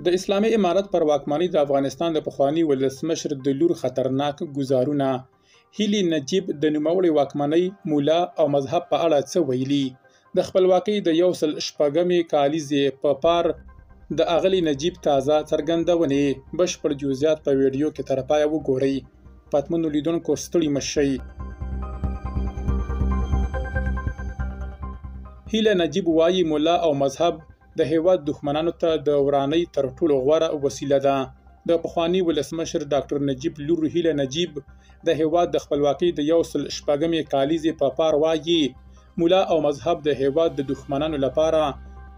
د اسلامي امارت پر واکمنۍ د افغانستان د پخواني ولسمشر د لور خطرناک ګوزارونه. هیلې نجیب د نوموړې واکمنۍ، ملا او مذهب په اړه څه ویلي؟ د خپلواکۍ د 106مې کالیزې په پار د اغلې نجیب تازه څرګندونې. بشپړ جزئیات په ویډیو کې تر پایه وګورئ. پتمنو لیدونکو ستړي مه شئ. هیله نجیب وايي، ملا او مذهب د هېواد دښمنانو ته د ورانۍ تر ټولو غوره وسیله ده. د پخواني ولسمشر ډاکټر نجیب لور هیله نجیب د هېواد د خپلواکۍ د 106مې کالیزې په پار وايي، ملا او مذهب د هېواد د دښمنانو لپاره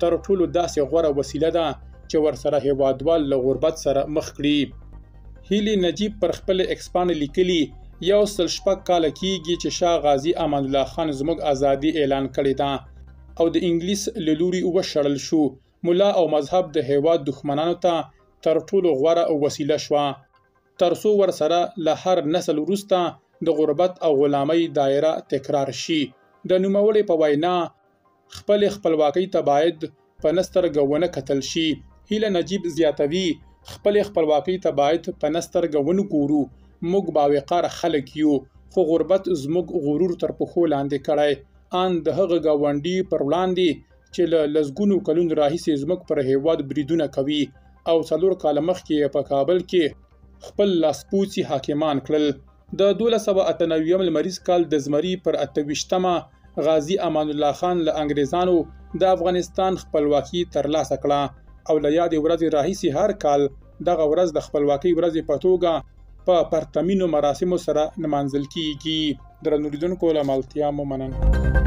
تر ټولو داسې غوره وسیله ده چې ورسره هېوادوال له غربت سره مخ کړي. هیلې نجیب پر خپلې ایکسپاڼې لیکلي، 106 کاله کېږي چې شاه غازي امان الله خان زموږ ازادي اعلان کړې ده او د انګلیس له لوري وشړل شو. ملا او مذهب د هېواد دښمنانو ته تر ټولو غوره وسیله شوه، تر څو ورسره له هر نسل وروسته د غربت او غلامۍ دایره تکرار شي. د نوموړې په وینا، خپلې خپلواکۍ ته باید په نه سترګه ونه کتل شي. هیله نجیب زیاتوي، خپلې خپلواکۍ ته باید په نه سترګه ونه ګورو. موږ باوقاره خلک یو، خو غربت زموږ غرور تر پښو لاندې کړی، ان د هغه ګاونډي پر وړاندې چې له لسګونو کلونو راهیسې زموږ پر هېواد بریدونه کوي او 4 کاله مخکې یې په کابل کې خپل لاسپوڅي حاکمان کړل. د 1298 لمریز کال د زمري پر 28مه غازي امان الله خان له انګریزانو د افغانستان خپلواکي ترلاسه کړه او له یادې ورځې راهیسې هر کال دغه ورځ د خپلواکۍ ورځې په توګه په پرتمینو مراسمو سره نمانځل کیږي. درنو لیدونکو له ملتیا مو مننه.